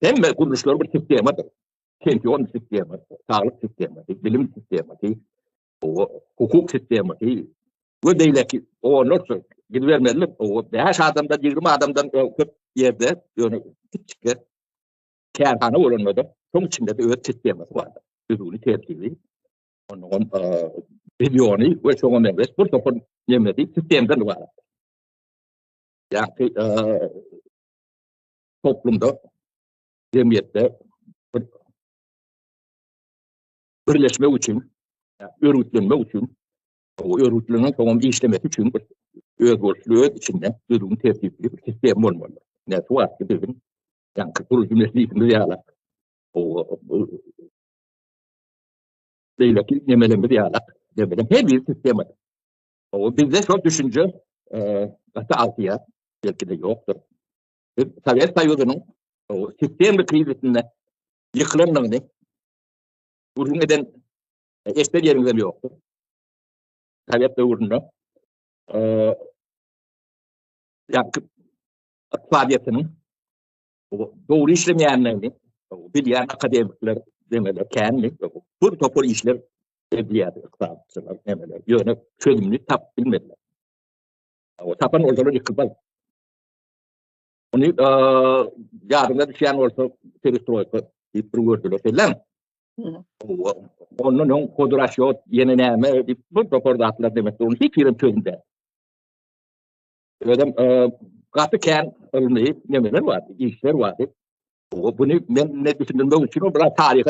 Hemme gurluşlar bir sistemadyr. Pension sistemasy, saglyk sistemasy, bilim sistemasy, hukuk sistemasy we beýleki onlarça gidibermeli. O 5 adamdan 20 adamdan köp ýerde ýöne kiçijik kärhana bolanda-da şoň içinde-de öz sistemasy bardyr. Düzgüni, tertibi, ondan regiony we şoňa meňzeş bir topar nemesi sistemden ybarat. Ýagny toplumda jemgyýetde bir birleşmek üçin, örgütlenmek üçin, örgütlenen soňam işlemesi üçin bir özboluşly öz içinde düzgün tertipli bir sistem bolmaly. Ne şu wagtky biziň ýaňky gurujy mejlisimiz ýaly beýleki nemelerimiz ýaly nemelem her bir sistema. O bizde şol düşünje gaty agtyýar, belki-de ýokdur. Biz Sowet Soýuzynyň sistemli krizisinde ýykylandygyny gürrüň eden eşden ýeriňizem ýokdur. Sowet döwründe ýa-da ykdysadyýetiniň dogry işlemeýändigini bilýän akademikler demeler kändi. Bir topar işler edilýärdi ykdysatçylar nemeler. Ýöne çözümini tapyp bilmediler. O tapan bolsalar ýykylmaz. Ony ýadyňa düşýän bolsa perestroýka diýip bir gördüler. Sellem. Ondan öň hodraşýot ýene näme diýip bir topar zatlar demek ony hiç birem çözüm däl. Özem gaty kän ylmy nemeler bardy, işler bardy. Buny men ne düşündirmek üçin biraz taryha.